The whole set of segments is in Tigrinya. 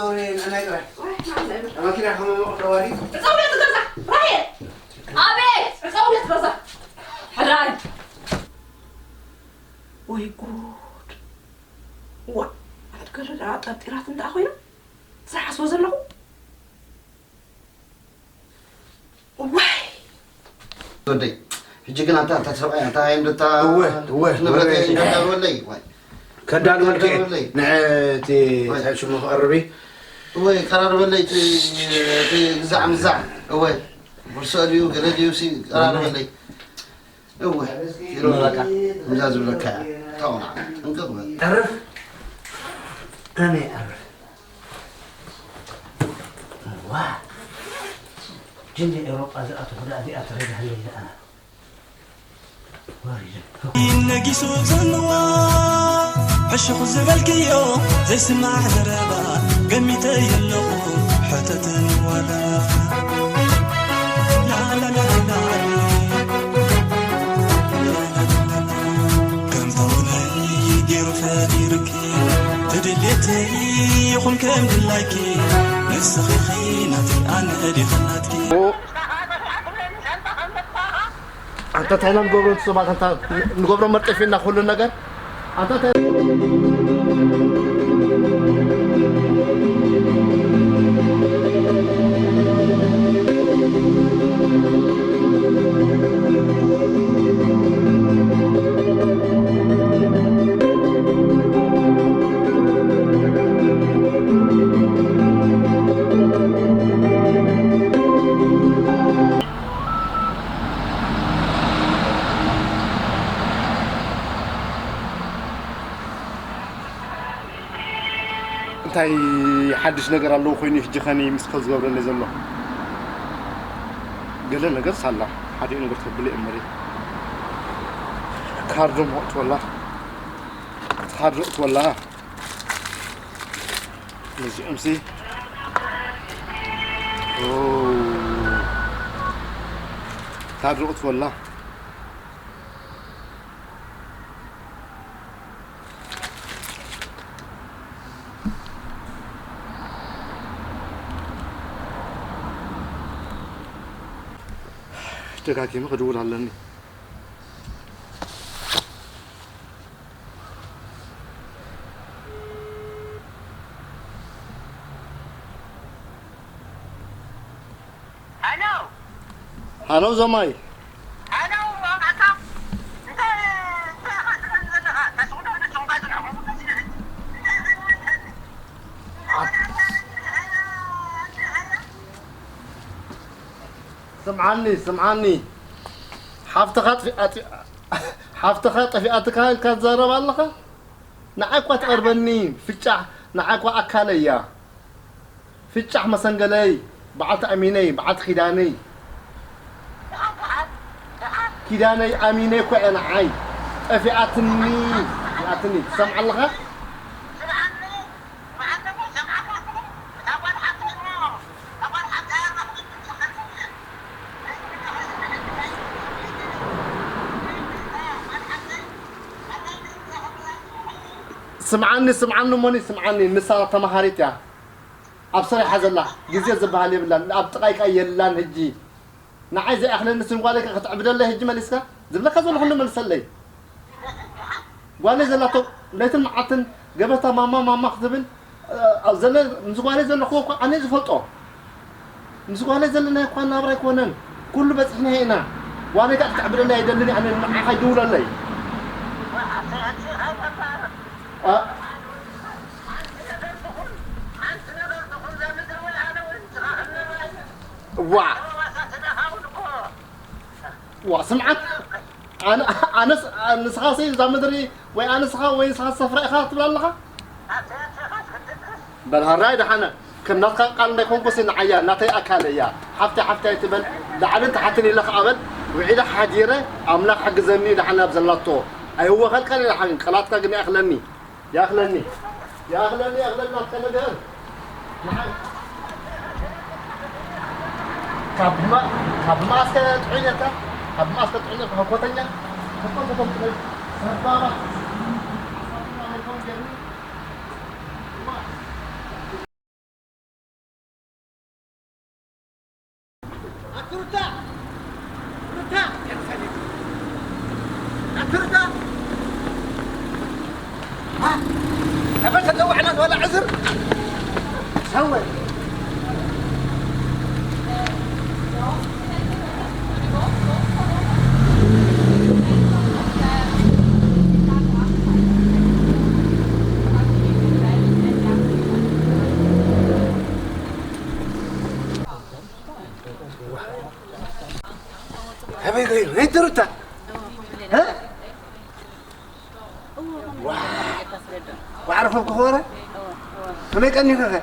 ኣውሬ ንዕናይ ጥራይ። ዋይ፣ ንዓና ጥራይ። መኪና ከመ መቕደዋሪ። ዕጸውለት ገዛ፣ ራሄል። ኣቤት፣ ዕጸውለት ገዛ። ሕራይ። ወይ ጉድ። ዋ፣ ኣንቲ ገለ ደኣ ጠርጢራት እንዳ ኮይና። ዝሓስቦ ዘለኹ። ዋይ። ወደይ፣ ሕጂ ግን ኣንታ፣ ኣንታ ሰብኣይ፣ ኣንታ ኣየንዶ እታ እወ፣ እወ፣ ንብረት እወ። ኣየንዶ እንዳልወለይ፣ ዋይ። ከዳልወልኪ፣ እንዳልወለይ። ንዕቲ ዋይ። እንታይ ሽሙ ክቐርብ እዩ? እወ፣ ቀራርበለይ፣ እቲ፣ እቲ ግዛዕ ምዛዕ፣ እወ። ቦርሳ ድዩ፣ ገለ ድዩ፣ ሲ፣ ቀራርበለይ። እወ፣ ይረዳካ። ከምዛ ዝብለካ እያ። ተው፣ ጥንቅቕ በል። ዕርፍ። ኣነ ይዕርፍ። ዋ። ጅን ኤውሮጳ ዝኣተኹ ደኣ እዚኣ ተረዳህለይ ደኣ። ወሪደ። ነጊሱ ዘንዋ ሕሹኽ ዝበልክዮ ዘይስማዕ ዘረባ ገሚተ የለኹ ሕተትን ዋላ። ላላላላ። ከም ፋውነይ ገይሩ ፈጢሩኪ፣ ብድሌተይ ይኹን ከም ድላይኪ፣ ንስኺ ኢኺ ናተይ፣ ኣነ ዲኸ ናትኪ? ኣንታ እንታይ ኢና ንገብሮ? ንሱ ማለት ኣንታ ንገብሮ መርጠፊና ኩሉ ነገር ኣንታ እንታይ እንታይ ሓድሽ ነገር ኣለዎ ኮይኑ እዩ ሕጂ ኸኒ ምስ ከ ዝገብረለይ ዘሎ? ገለ ነገር ሳላ ሓደ ነገር ተብለ እምበሪ። ካርዶ መቕትወላ። ካርዶ እትወላ። ነዚኦምሲ። ኦ። ካርዶ እትወላ። ደጋጊመ ክድውል ኣለኒ። ሃሎ። ሃሎ ዘማይ። ሃሎ፣ ኣታ። እንታይ፣ እንታይ ኢኻ ትብል ዘለኻ? እታ ሽጉዳ፣ እታ ሽጉዳ፣ እታ ሽጉዳ። ስምዓኒ፣ ስምዓኒ። ሓፍትኻ ጥፊ-፣ ኣጢ-፣ ሓፍትኻ ጠፊኣትካ ኢልካ ትዛረብ ኣለኻ? ንዓይ እኳ ትቐርበኒ፣ ፍጫሕ፣ ንዓይ እኳ ኣካለይ እያ። ፍጫሕ መሰንገለይ፣ በዓልቲ ኣሚነይ፣ በዓልቲ ኪዳነይ። ኪዳነይ ኣሚነይ እኮ እያ ንዓይ። ጠፊኣትኒ፣ ጠፊኣትኒ። ትሰምዓ ኣለኻ? ስምዓኒ፣ ስምዓኒ እሞኒ፣ ስምዓኒ። ንሳ ተማሃሪት እያ። ኣብ ስራሕ እያ ዘላ። ግዜ ዝበሃል የብላን። ኣብ ጥቓይ ከኣ የላን ሕጂ። ንዓይ ዘይኣኽለኒ ስንጓለይ ከ ክትዕብደለይ ሕጂ መሊስካ? ዝብለካ ዘለኹ እንዶ መልሰለይ። ጓለይ ዘላቶ ለይትን መዓልትን ገበታ ማማ ማማ ክትብል፣ እ፣ ኣብ ዘለ-፣ ምስ ጓለይ ዘለኽዎ እኮ ኣነ ዝፈልጦ። ምስ ጓለይ ዘለናዮ እኳ ናብራ ኣይኮነን። ኩሉ በጺሕናዮ ኢና። ጓለይ ከኣ ክትዕብደለይ ኣይደልን እየ ኣነ ንዓኻ ይድውለለይ። እ፣ ዋ። ዋ፣ ስምዓት፣ ኣነ፣ ኣነስ፣ ንስኻሲ እዛ ምድሪ ወይ ኣነስኻ ወይ ንስኻ ሰፍራ ኢኻ ትብል ኣለኻ? በል ሃራይ ደሓነ፣ ከም ናትካ ቃል እንዳይኮንኩሲ ንዓያ፣ ናተይ ኣካል እያ። ሓፍተይ፣ ሓፍተይ ኣይትበል፣ ላዕልን ታሕትን ኢለ ከኣ በል፣ ውዒለ ሓዲረ፣ ኣምላኽ ሓግዘኒ ደሓነ ኣብ ዘላቶ። ኣይወኸልካን ኢለ ሓን፣ ቃላትካ ግን ይኣኽለኒ። ይኣኽለኒ። ይኣኽለኒ፣ ይኣኽለኒ፣ ናትካ ነገር። ንዓይ ካብ ብማ-፣ ካብ ብማእስከ ጥዑይ ነርካ፣ ካብ ብማእስከ ጥዑይ ነርካ፣ ህኮተኛ፣ ህኮን ተተምጥለይ፣ ሰርባባ፣ ኣሳትና መልኮም ገርኒ። ሃወ። ኣበይ ኮይኑ? ናይ ትሩታ? እ? ዋ! ዋዕርፎም ክኾረ? ከመይ ቀኒኹ ኸ?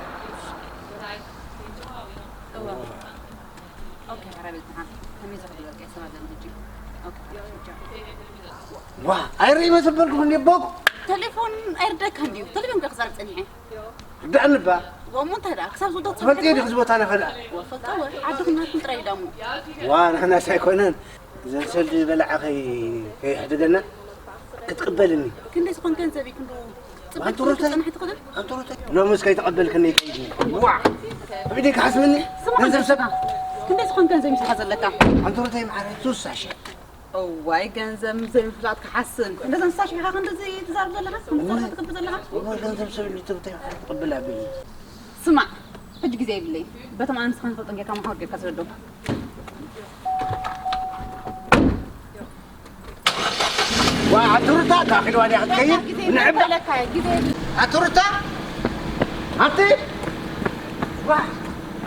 ዋ! ኣይርኢ መሰበልኩ እንዲ ቦክ። ቴሌፎን ኣይርደካ እንዲዩ። ቴሌፎን ከኽዛር ጸኒሐ። ርዳእኒ እባ። ወሙ እንታይ ደኣ? ክሳብ ዝወደቕ ትፈልጥዮ ዲኺ እዚ ቦታ ናኸ ደኣ? ወፈልጦ ወ-፣ ዓድኹም ናትኩም ጥራይ ይዳሙ። ዋ፣ ንሕናስ ኣይኮነን። እዘን ሰልዲ በላዓ ከይ-፣ ከይሕድገና ክትቅበልኒ። ክንደይ ዝኾን ገንዘብ እዩ ክንዱ ጽቡቕ ኣንቱሮተይ፣ ክትጸንሕ ትኽእል? ኣንቱሮተይ። ሎምስ ከይተቐበልክኒ ከይድኒ። ዋ! ኣብ ኢደይ ክሓስብኒ? ስማ፣ ገንዘብ ሰብ። ክንደይ ዝኾን ገንዘብ እዩ ዘለካ? ኣንቱሮተይ መዓረይ፣ ሱሳ ሽሕ። እዋይ፣ ገንዘብ ዘይምፍላጥ ክሓስን። እንደዛ እንስሳ ሽሕኻ ክንድዚ ትዛረብ ዘለኻ? ክንድዚ እዋይ። ትገብር ዘለኻ? እዋይ፣ ገንዘብ ሰብ እንዲ ትብተይ ክትቅብል ኣቢሉ። ስማዕ፣ ሕጂ ግዜ የብለይ። በቶም ኣነ ንስኻ ንፈልጦም ጌርካ መሓወር ጌርካ ስደዶም። ዋ፣ ኣንቱሩታ፣ ካኺድ ዋድያ ክትከይድ? ግዜ ንዕባ። የብለካ፣ ግዜ የብለካ። ኣንቱሩታ፣ ኣንቲ፣ ዋ፣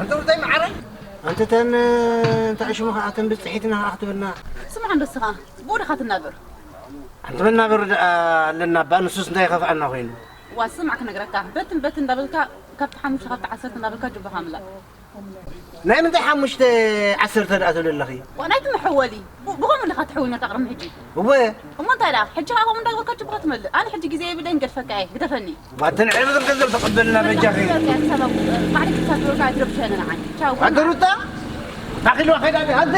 ኣንቱሩታይ መዓረይ። ኣንተ ተን እንታይ ሽሙ ኸዓ ተን ብጽሒትና ኸዓ ክትብልና። ስማዕ እንዶ እስኻ፣ ብኡ ዲኻ ትናበር? ኣንተ መናበር ደኣ ኣለና እባ፣ ንሱስ እንታይ ይኸፍኣና ኮይኑ? ዋ፣ ስማዕ ክነግረካ፣ በትን በትን እንዳበልካ፣ ካብቲ ሓሙሽተ፣ ካብቲ ዓሰርተ እንዳበልካ ጅባኻ ምላእ። ናይ ምንታይ ሓሙሽተ ዓሰርተ ደኣ ትብሊ ኣለኺ? ዋ፣ ናይቲ መሐወሊ፣ ብ-፣ ብኸምኡ ዲኻ ትሕውነካ ቅድሚ ሕጂ? እወ። እሞ እንታይ ደኣ፣ ሕጂ ኸዓ ከምኡ እንዳበልካ ጅባኻ ትመልእ። ኣነ ሕጂ ግዜ የብለይን፣ ገድፈካ እየ፣ ግደፈኒ። ባተን ዕብር ገንዘብ ተቐበልና በጃኺ። ኣንተ ሩታ፣ ታኺልዋ ከይዳ ዲኻ ኣንተ?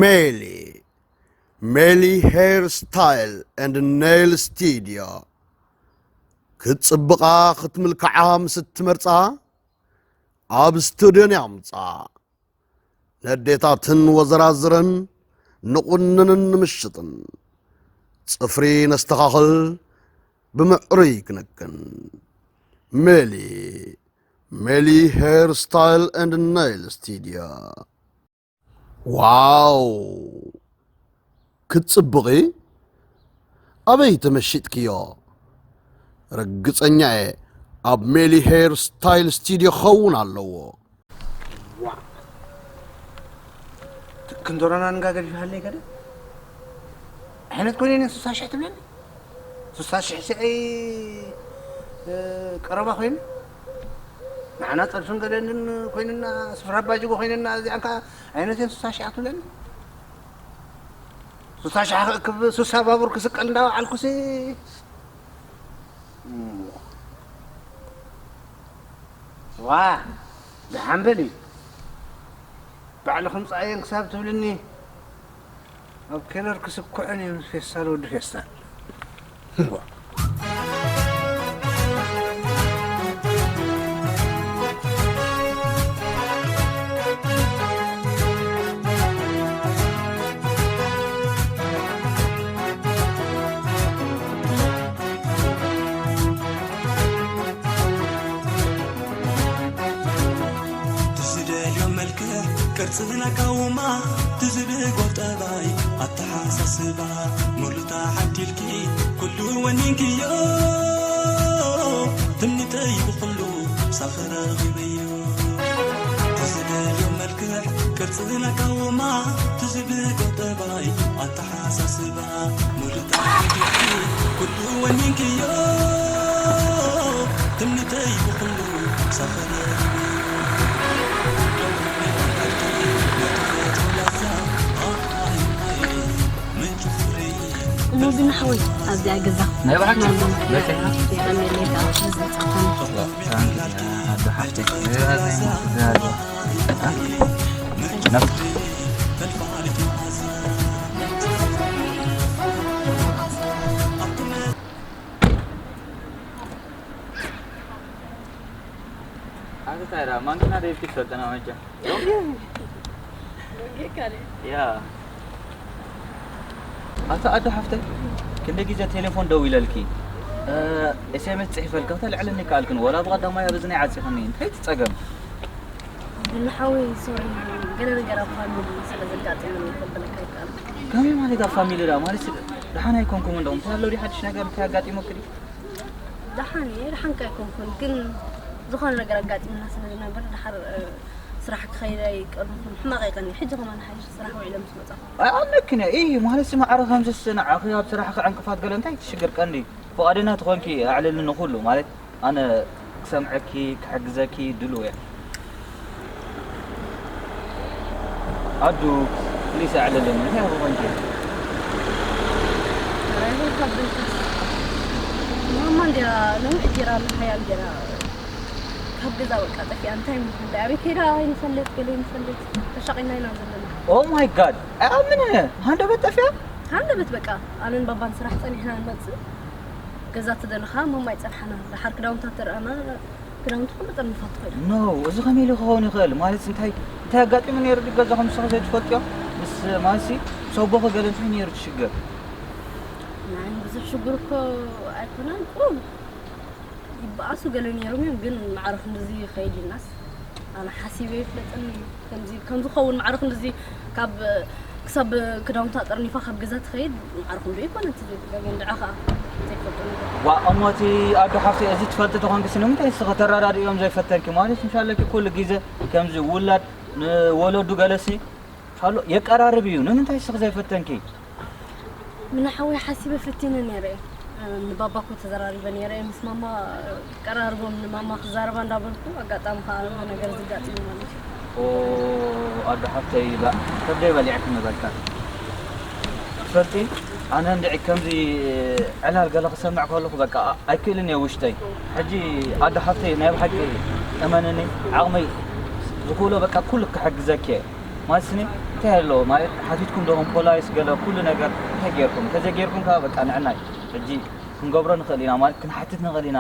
ሜሊ፣ ሜሊ ሄር ስታይል ኤንድ ኔይል ስቱድዮ። ክትጽብቓ ክትምልክዓ ምስ እትመርጻ፣ ኣብ ስቱድዮን ያምጻ። ነዴታትን ወዘራዝረን ንቑንንን ንምሽጥን። ጽፍሪ ነስተኻኽል፣ ብምዕሩይ ክንክን። ሜሊ፣ ሜሊ ሄር ስታይል ኤንድ ኔይል ስቱድዮ። ዋው! ክትጽብቒ? ኣበይ ተመሺጥክዮ? ርግጸኛ እየ ኣብ ሜሊ ሄር ስታይል ስቱድዮ ክኸውን ኣለዎ። ዋእ! ትክንደሮና ንጋ ገዲፍሃለይ ከደ? ዓይነት ኮይነ እኔ ስሳ ሽሕ ትብለኒ? ስሳ ሽሕ ሽዐይ፣ እ፣ ቀረባ ኮይኑ? ንዓና ጸድፍን ገደልን ኮይንና፣ ስፍራ ኣባጅጎ ኮይንና፣ እዚኣን ከኣ ዓይነት እየን ስሳ ሽሕ ትብለኒ? ስሳ ሽሕ ክእክብ፣ ስሳ ባቡር ክስቀል እንዳወዓልኩሲ። እሞ። ዋ፣ ደሓን በሊ። ባዕልኹም ጻእየን ክሳብ ትብልኒ፣ ኣብ ኬለር ክስኩዐን እየ ምስ ፌስታል ወዲ ፌስታል። ትዝደልዮ መልክዕ ቅርጽን ኣቃውማ፣ ትዝብጎ ጠባይ ኣተሓሳስባ፣ ሙሉ ተዓዲልኪ ኩሉ ወኒንክዮ፣ ትምኒተይ ብኹሉ ሳኺ ረኺበዮ። ትዝደልዮ መልክዕ ቅርጽን ኣቃውማ፣ ትዝብጎ ጠባይ ኣተሓሳስባ፣ ሙሉ ተዓዲልኪ ኩሉ ወኒንክዮ፣ ትምኒተይ ብኹሉ ሳኺ እሞ ግን ሓወይ ኣብዚኣ ገዛ ናይ ብሓቂ በፂሕና? ኣዶ ሓፍተይ፣ ናይ ብሓቂ ናይ ብሓቂ ናይ ብሓቂ። ኣንተ እንታይ ደኣ ማንኪና ደይብኪ ትፈልጠና መቸም። ያ። ኣታ ኣዶ ሓፍተይ፣ ክንደይ ግዜ ቴሌፎን ደዊለልኪ? ኤስኤምኤስ ጽሒፈልካ ክተልዕለኒ ከኣልክን ወላ ብቐዳማይ ኣብ እዝነይ ዓጺኽኒ እንታይ ትጸገም? ብንሓዊ ሶሪ፣ ገለ ነገር ኣብ ፋሚሊ ስለ ዘጋጠመኒ ክብለካ ይከኣል። ከመይ ማለት ኣብ ፋሚሊ ዳ ማለት ደሓን ኣይኮንኩም እንደኹም እንታይ ኣሎ ድዩ ሓድሽ ነገር እንታይ ኣጋጢሞክ ድዩ? ደሓን እየ፣ ደሓንካ ኣይኮንኩን፣ ግን ዝኾነ ነገር ኣጋጢምና ስለ ዝነበር ድሓር ስራሕ ክኸይድ ኣይቀርብኩን ሕማቕ ይቀኒ። ሕጂ ከማን ሓይሽ ስራሕ ውዒለ ምስ መጻኹ። ኣይ ኣለክን እየ ማለት ማዕረ ከምዝስ ንዓኺ ኣብ ስራሕኺ ዕንቅፋት ገለ እንታይ ትሽግር ቀንዲ ፍቓደኛ ትኾንኪ ኣዕልልኒ ኩሉ ማለት ኣነ ክሰምዐኪ ክሕግዘኪ ድሉው እየ። ኣዱ ፕሊስ ኣዕልልኒ እንታይ ክኾንኪ? ራይሆ ካብ ብልክስ ማማ እንዲያ ነዊሕ ጌራ ሓያል ጌራ ካብ ገዛ በቃ ጠፊኣ እንታይ ምንዳ ኣበይ ከይዳ ይንፈልጥ ገለ ይንፈልጥ ተሻቒልና ኢና ዘለና። Oh my god ኣምን ሃንደበት ጠፊኣ። ሃንደበት በቃ ኣነን ባባን ስራሕ ጸኒሕና ንመጽእ ገዛ ትደለኻ ማማ ይጸንሓና ደሓር ክዳውንታት ተርኣና ክዳውንቲ ኩሉ ጠርኒፋ ትኸይድ። No እዚ ከመይ ኢሉ ክኸውን ይኽእል ማለት እንታይ እንታይ ኣጋጢሙ ነይሩ ድዩ ገዛኹም ንስኺ ዘይትፈልጥዮ ምስ ማሲ ምስ ኣቦኺ ገለ እንታይ ነይሩ ትሽግር? ናይ ብዙሕ ሽግር እኮ ኣይኮነን ቁሩብ ይበኣሱ ገለ ነይሮም እዮም ግን ማዕረ ክንድዚ ይኸይድ ኢልናስ ኣነ ሓሲበ ይፍለጠኒ ከምዚ ከምዝኸውን ማዕረ ክንድዚ ካብ ክሳብ ክዳውንታ ጠርኒፋ ካብ ገዛ ትኸይድ ማዕረ ክንዱ ይኮነ እቲ ዘይትገብር እንድዓ ከዓ ዘይፈልጦ ነገር ዋ እሞ እቲ ኣዶ ሓፍተይ እዚ ትፈልጢ ተኾንኪ ሲ ንምንታይ ንስኺ ተረዳድእዮም ዘይፈተንኪ ማለት ምሻለኪ ኩሉ ግዜ ከምዚ ውላድ ንወለዱ ገለሲ ኣሎ የቀራርብ እዩ ንምንታይ ንስኺ ዘይፈተንኪ ንሓወይ ሓሲበ ፈቲነ ነይረ እየ ንባባ እኮ ተዘራሪበ ነይረ እየ ምስ ማማ ቀራርቦም ንማማ ክዛረባ እንዳበልኩ ኣጋጣሚ ከዓ ነገር ዝጋጥም ማለት እዩ ኣዶ ሓፍተይ ከብደይ በሊዕክኒ በቃ ትፈልጢ ኣነ እንድዒ ከምዚ ዕላል ገለ ክሰምዕ ከለኹ በቃ ኣይክእልን እየ ውሽጠይ ሕጂ ኣዶ ሓፍተይ ናይ ብሓቂ እመንኒ ዓቕመይ ዝኽእሎ በቃ ኩሉ ክሕግዘኪ እየ ማለትኒ እንታይ ኣሎ ማለት ሓቲትኩም ዶ ፖላይስ ገለ ኩሉ ነገር እንታይ ጌርኩም እንተዘይጌርኩም ከዓ በቃ ንዕናይ ሕጂ ክንገብሮ ንኽእል ኢና ማለት ክንሓትት ንኽእል ኢና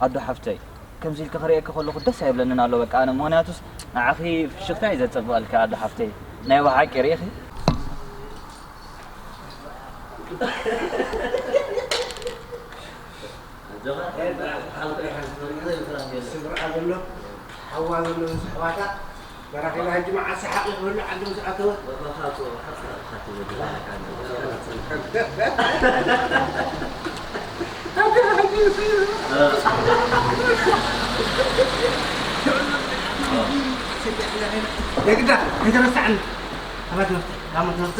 ኣዶ ሓፍተይ ከምዚ ኢልኪ ክርእየኪ ከለኹ ደስ ኣይብለንን ኣሎ በቃ ኣነ ምኽንያቱስ ንዓኺ ፍሽኽታ እዩ ዘጸብቐልኪ ኣዶ ሓፍተይ ናይ ብሓቂ ርኢኺ ስድራ ዘሎ ሓዋ ዘሎ ምስ ኣሕዋታ ተራኺባ ሕጂ መዓስ ሰሓቕ ይኽህሉ ዓዲ ምስ ኣተወ የግዳ ከይተረሳዕኒ ኣባት ነፍቲ ላሞት ነፍቲ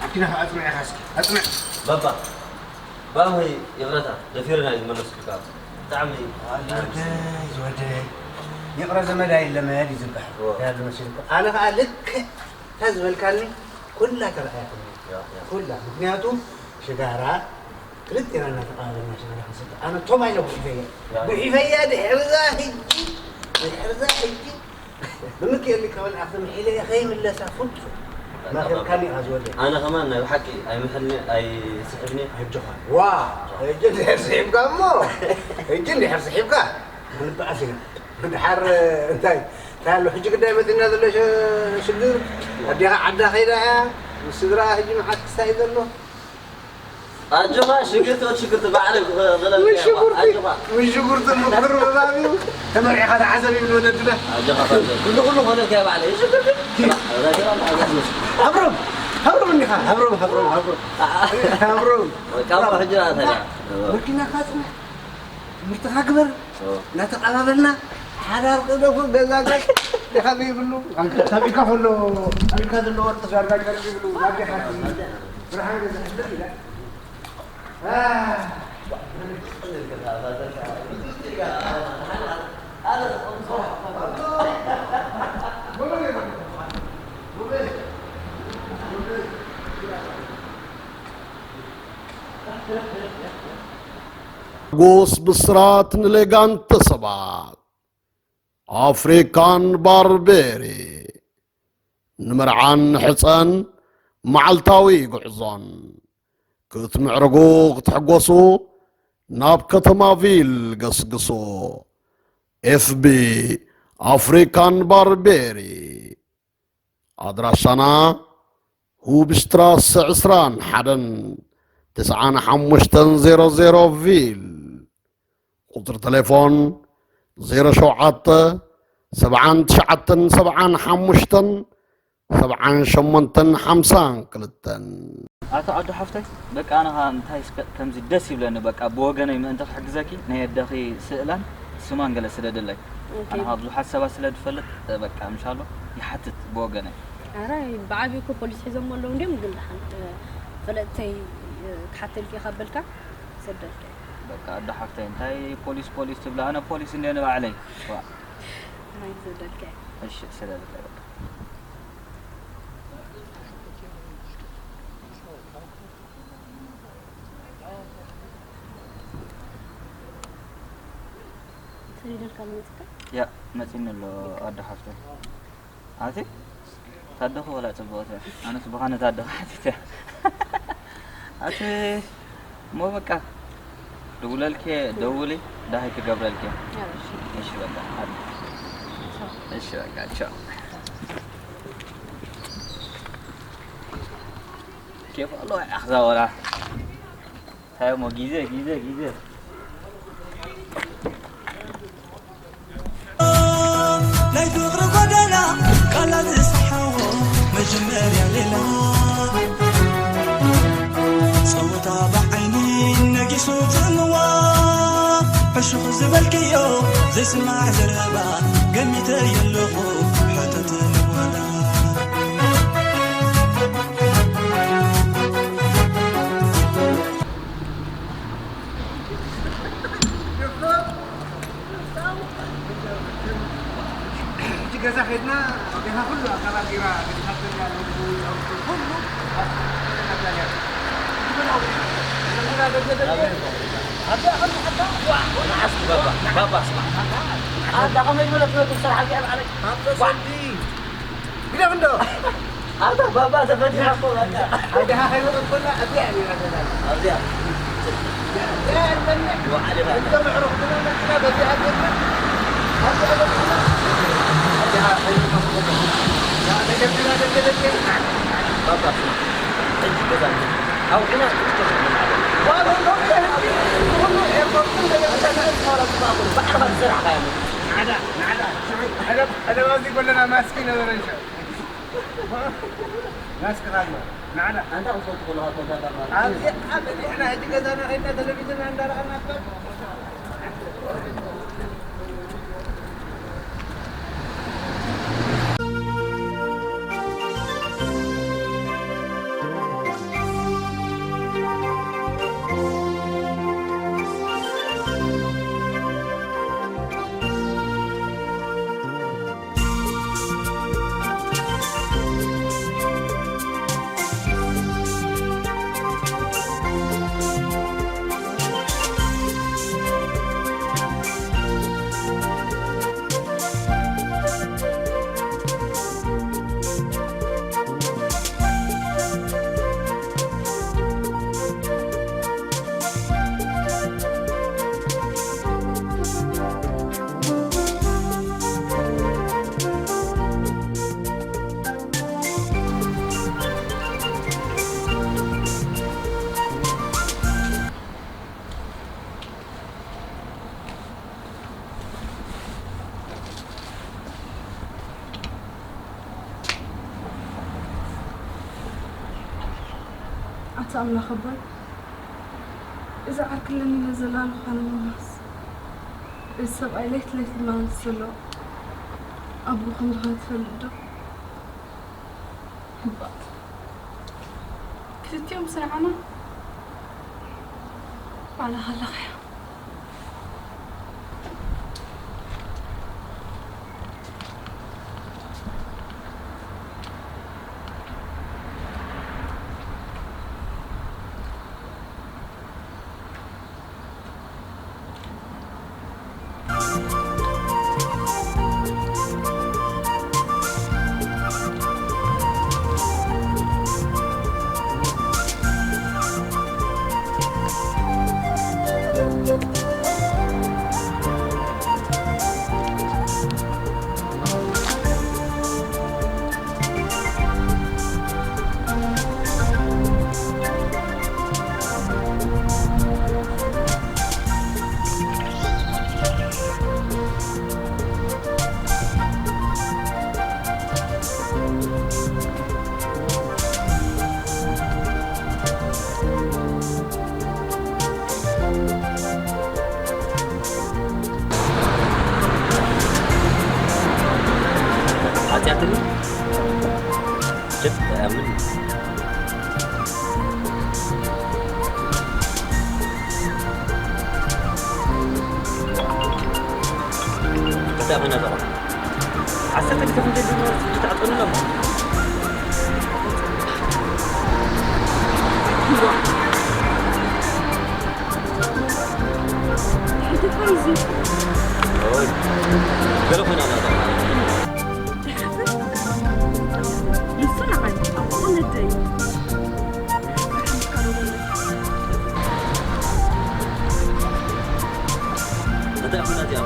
ኣኪና ኣጽንዕ ኢኻ እስኪ ኣጽንዕ ባባ ባባይ ይቕረታ ደፊርና እዩ ዝመለስኩካ ብጣዕሚ ዝወደይ ይቕረ ዘመድ ኣይለመድ እዩ ዝበሃል ያሉ መሲልኩ ኣነ ከዓ ልክዕ እታ ዝበልካኒ ኩላ ተረኣያትኒ ኩላ ምክንያቱ ሽጋራ ክልቴና እናተቐባበልና ሽጋራ ክንሰቲ ኣነ ቶም ኣይለ ጉሒፈያ ጉሒፈያ ድሕርዛ ሕጂ ድሕርዛ ሕጂ ብምክኤል ካብ ኣክሱም ሒለ ከይምለሳ ፍጹም መኺርካኒ ኢኻ ዝወደይ ኣነ ከማን ናይ ብሓቂ ኣይምሕልኒ ኣይስሕብኒ ኣጆኻ ዋ ሕጂ እንድሕር ስሒብካ እሞ ሕጂ እንድሕር ስሒብካ ክንበኣስ ኢና ድሓር እንታይ እንታይ ኣሎ ሕጂ ግዳይ መፂና ዘሎ ሽግር ኣዴኻ ዓዳ ከይዳ እያ ምስ ስድራ ሕጂ መዓት ክሳይ ዘሎ ኣጆኻ ሽግርቲ ወድ ሽግርቲ ባዕለ ክኽእለልካ እየ ኣጆኻ ምሽጉርቲ ምክርብባብ እዩ ተመሪዕኻ ተዓዘብ ይብል ወለድና ኣጆኻ ታዘብ ኩሉ ኩሉ ኮነልካ እየ ባዕለ ሽግርቲ ሃብሮም ሃብሮም እኒኻ ሃብሮም ሃብሮም ሃብሮም ሃብሮም ካብ ሕጂ ናተያ መኪናኻ ፅናሕ ትምህርትኻ ግበር እናተቐባበልና ሓዳር ክእለፉ ገዛ ገፅ ዲኻ ዘይብሉ ሳቢካ ከሎ ሳቢካ ዘለዎ ዳርጋ ጨርቂ ይብሉ ናዴኻ ብርሃን ገዛ ሕደር ኢላ ሓጎስ ብስራት ንሌጋንተ ሰባት ኣፍሪካን ባርቤሪ ንመርዓን ሕፀን መዓልታዊ ጉዕዞን ክትምዕርጉ ክትሕጎሱ ናብ ከተማ ቪል ገስግሱ ኤፍቢ ኣፍሪካን ባርቤሪ ኣድራሻና ሁብሽትራሰ ዕስራን ሓደን ትስዓን ሓሙሽተን ዜሮ ዜሮ ቪል ቁፅሪ ቴሌፎን ዜሮ ሸውዓተ ሰብዓን ትሽዓተን ሰብዓን ሓሙሽተን ሰብዓን ሸሞንተን ሓምሳን ክልተን። ኣታ ኣዶ ሓፍተይ፣ በቃ ኣነ ኸኣ እንታይ እስከ ከምዚ ደስ ይብለኒ፣ በቃ ብወገነይ ምእንቲ ክሕግዘኪ ናይ ኣደኺ ስእላን ስማን ገለ ስደደለይ። ኦኬ። ኣነ ኸኣ ብዙሓት ሰባት ስለ ዝፈልጥ፣ በቃ ምሻሎ ይሓትት ብወገነይ። ኣረ ብዓብዩ እኮ ፖሊስ ሒዞሞ ኣለዉ እንድዮም፣ ግን ደሓን፣ እ፣ ፈለጥተይ፣ እ፣ ክሓተልኪ እየ ካብ በልካ ሰደልኪ። በቃ ኣዶ ሓፍተይ፣ እንታይ ፖሊስ ፖሊስ ትብላ? ኣነ ፖሊስ እንድየ ንባዕለይ። ዋ። ኣይ፣ ሰደልኪ። እሺ፣ ስደልኪ በቃ። ሰዲደልካ መፂካ? ያ፣ መፂኒ ኣሎ ኣዶ ሓፍተይ። ኣቲ ታደኹ ወላ ጽቡቕቲ። ኣነስ ብኻነ ታደኹ ሓቲተ። ኣቲ እሞ በቃ ድውለልኪ፣ ደውሊ፣ ዳሃይ ክገብረልኪ። እሺ። እሺ በቃ፣ ኣቲ። ቻው። እሺ በቃ፣ ቻው። ኬፍ ኣሎ ኣኽዛ ወላ። እንታይ እሞ ግዜ፣ ግዜ፣ ግዜ። ናይ ፍቕሪ ጎደና ቃላት ዝሰሓዎ መጀመርያ ሌላ። ጸወታ ብዓይኒ ነጊሱ ጽምዋ። ሕሹኽ ዝበልክዮ ዘይስማዕ ዘረባ ገሚተ የለኹ ሕተት ንዋላ። እቲ ገዛ ከድና ገና ኩሉ ኣከባቢራ ገዛታት ዘላ ኩሉ መዓስ ባባ፣ ባባ ስማ። ኣንታ ከመይ ዝበለት ትነግር ስራሕ እዚኣ በዓለይ። ኣንተ ሰልዲ ግደፍ እንዶ። ኣታ ባባ ተፈቲሓ እኮ በቃ። ኣብ ደሃ ከይወጸት ኮላ ኣብዚኣ እያ ነይራ ገዛ። ኣብዚኣ። ኣብዚኣ እያ ነይራ። ወዓሊኻ። እንተ ምዕሩግ ግና መኪና በዚኣ ገይርና ኣብዚኣ ገይርና። ኣብ ደሃ ከይወጸት ኮላ። እዛ ተሸፊና ደገ ደገ። ባባ፣ ሕጂ ገዛ ኣውዒና ክትከፍል ማለት። ዋላ ሁሉ ኤርፖርትን ቤተክርስትያንን ባዕልኻ ዝሰራሕካዮ። ናዕዳ፣ ናዕዳ። ቀደም፣ ቀደም ኣብዚ ጎለና ማስክ ነበረ እንሻ። ናስክራና ናዕና ኣንታ ክፈልጡ ከለኻ ኮንታክት ማለት ኣብዚ ኣብ ንሕና ሕጂ ገዛና ኸይድና ቴሌቪዥን እንዳረኣና እኮ። ኣታ ኣምላኽ ኣቦይ፣ እዚ ዓርኪ ኣለኒ ኢለ ዘላልኾ ኣነ ምምላስ፣ እዚ ሰብኣይ ለይት ለይት ዝመላለስ ዘሎ ኣቦ ከም ዝኾነ ትፈልጥ ዶ? ህባጥ። ክልቲኦም ስርዓና ባዕልኻ ኣለኻዮ። እንታይ ኮይና እዛ ቆልዓ? ዓሰርተ ግዜ ክንደይ ድማ ትዓፀኑ ኣለኹ። ሕልፍካ እዩ። ኦይ፣ ገለ ኮይና ኣላ እዛ ቆልዓ። ንሱ ንዓይ ኣብ ቁንደይ። እንታይ ኮይና እዚኣ?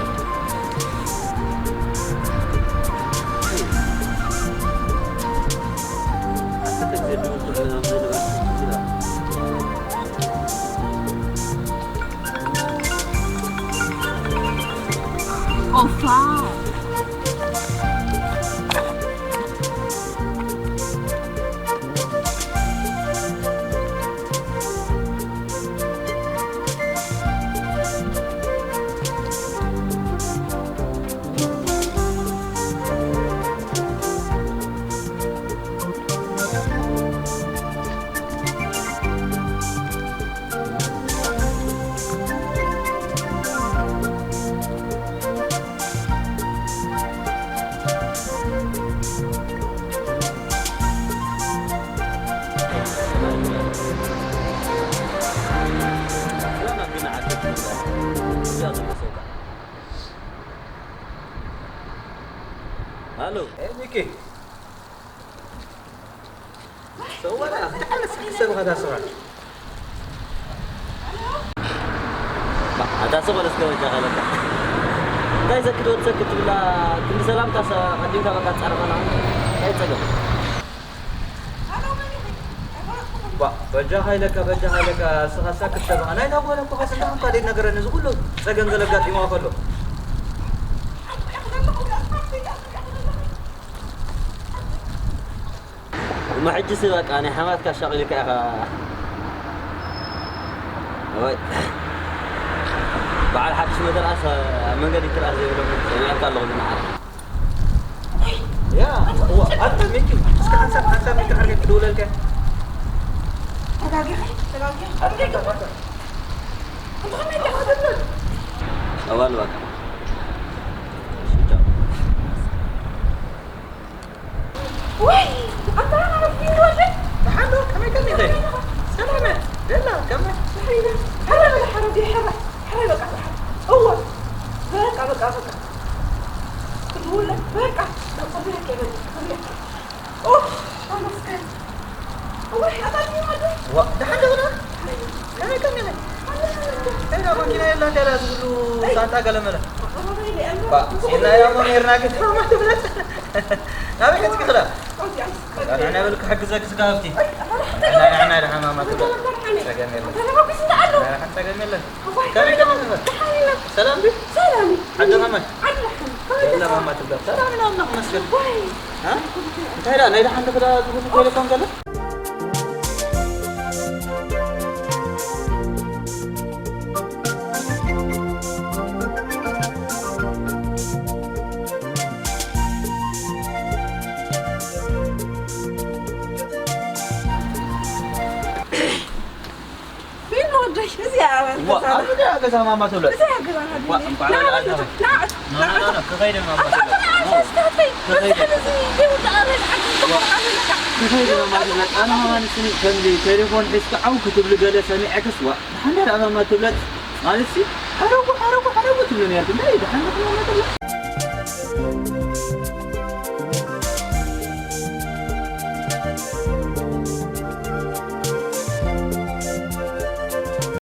ኦፋ። ሃሎ። ኤ፣ ሚኪ። ሰው በላ፣ ተዓለስ፣ ሰው ኸዳ ስራ። ኣታ ሰብ ኣለስ ከበጃ ካለካ። እንታይ ዘክድ ወድ ዘክድ ትብላ፣ ክንዲ ሰላምታ ሰ-፣ ቀዲምካ በቃ ትጻረፈና። እንታይ ጸገም? ባ፣ በጃኻ ኢለካ፣ በጃኻ ኢለካ፣ ስኻ ሳክት ተባኻ። ናይ ታቦለ እኮ ኸስ እንዳኹም ካልእ ነገረኒ፣ እዚ ኩሉ ጸገም ገለ ኣጋጢምዋ ከሎ። እሞ ሕጂስ በቃ ናይ ሓማትካ ኣሻቒልካ ኢኻ። ወይ በዓል ሓድሽ መተርኣስ ኣብ መንገዲ ትርኣስ ዘይብሎም ሰሚዐካ ኣለኹ ዝመዓረ። ያ፣ እዋ፣ ኣንተ ሚኪ፣ እስከ ሓንሳብ፣ ሓንሳብ ሚኪ ዓርከይ ክድውለልካ። ተጋጊኺ፣ ተጋጊኺ። ኣንተ፣ ኣንተ፣ ኣንተ። ኣንተ ከመይ ኢኻ ትብል? ጠባል በቃ። ሽዳ። ወይ፣ ኣንታ ኣረፍ ቢል ወደ። ደሓን ዶ? ከመይ ከመይ ኸ? ሰላም እየ። ደላ፣ ከመይ? ደሓን ኢለ። ሕረ በለ፣ ሕረ፣ ዲ፣ ሕረ። ሕረ፣ በቃ፣ ደሓን። እወ። በቃ፣ በቃ፣ በቃ። ክድውለ፣ በቃ። በቃ፣ በቃ፣ በቃ። ኡፍ፣ ተመስገን። እወ፣ ኣታ ዲማ ዶ? ዋ፣ ደሓን ዶ? ከመይ ከመይ ኸ? ከይዳ መኪና የላ እንዲ ኣላ ዝብሉ ሳንጣ ገለመለ። ባ፣ ኢልና ኢና እሞ ነይርና ግን ማማ ትብለጥ። ናበይ ሒዝኪ ክዳ? ንሕና በል ክሕግዘኪ ስጋ ሃብቲ። ንሕና፣ ንሕና ደሓን ማማ ትብለጥ። ጸገም የለን። ናይ ደሓን ጸገም የለን። ከመይ ከመይ ትብለጥ? ሰላም ድዩ? ሰላም። ዓዲ ከመይ? ዓዲ ደሓን። የላ ማማ ትብለጥ። ሰላም ኢና ኣምላኽ ይመስገን። ሃ? እንታይ ደኣ ናይ ደሓን ዶ ክዳ ዝብሉ ቴሌፎን ገለ? ምን ወደሽ እዚኣ ዋ፣ ኣብ እዚኣ ገዛ ማማ ትብለጥ። እዚኣ ገዛ ዋ፣ እንኳዕ ና፣ ወላዲታ። ና፣ ና፣ ና፣ ና፣ ና፣ ክኸይድ ማማ ትብለጥ። ና፣ ና፣ ና፣ ክኸይድ። ክኸይድ ማማ ትብለጥ። ኣነ ማማ ንስኒ ከምዚ ቴሌፎን ሒዝካ ዓው ክትብሊ ገለ ሰሚዐክስ ዋ። ደሓን ደኣ ማማ ትብለጥ። ማለትሲ፣ ሓረጉ፣ ሓረጉ፣ ሓረጉ ትብሉ ነርኩም። እንታይ ደሓን ደኣ ማማ ትብለጥ።